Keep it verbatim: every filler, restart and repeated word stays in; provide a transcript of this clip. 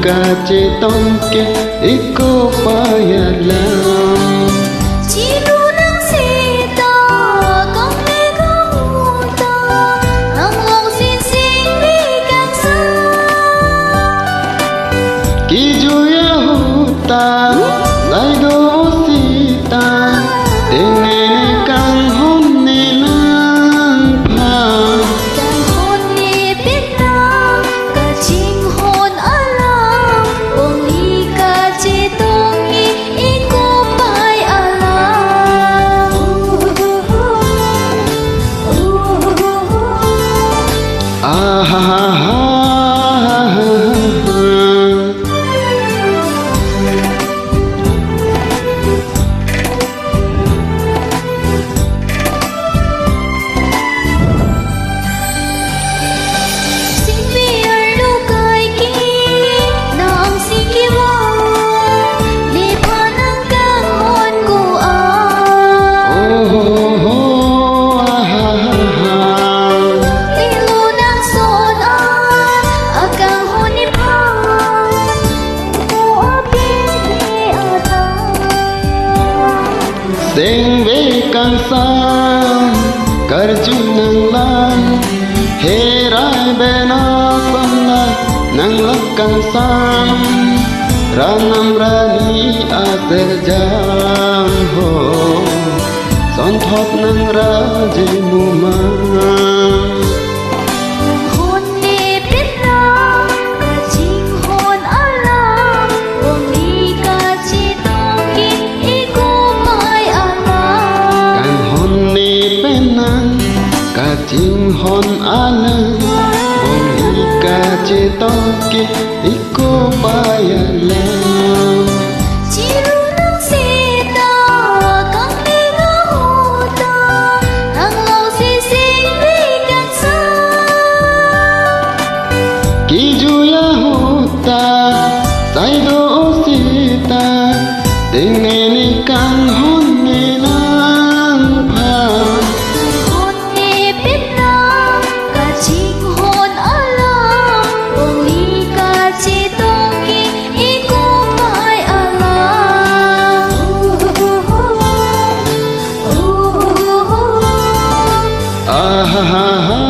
kachetong ke iko payat lang. Chirunang seta kangni kanghuta, nanglong sinsing bikangsa. Kejui ahut ta, sai do seta, tengnene kanghon ne nangphan. Kanghon ne penang, kachinghon alam, ongni kachetong ke iko payat lang. Ahahaha. Singpi arlo kaike, nang singki wa, nephan nang kanghon ko-an. Oh, oh, oh, ah, ah, ah, ah. Nilo nang son an, akanghon nephan, ko apin ne ata. Sengve kangsam karju nanglang, herai bena pamla nanglak kangsam, ranam rani aserjang ho, sonthot nangraji muma. Kanghon ne penang, kachinghon alam, ongni kachetong ke iko payat lang. Kanghon ne penang, kachinghon alam, ongni kachetong ke iko payat lang. Chirunang seta kangni kanghuta, nanglong sinsing bikangsa. Kejui ahut ta, sai do seta, tengnene kanghon ne nangphan. Kanghon ne penang, kachinghon alam, ongni kachetong ke iko payat lang. Ahahaha.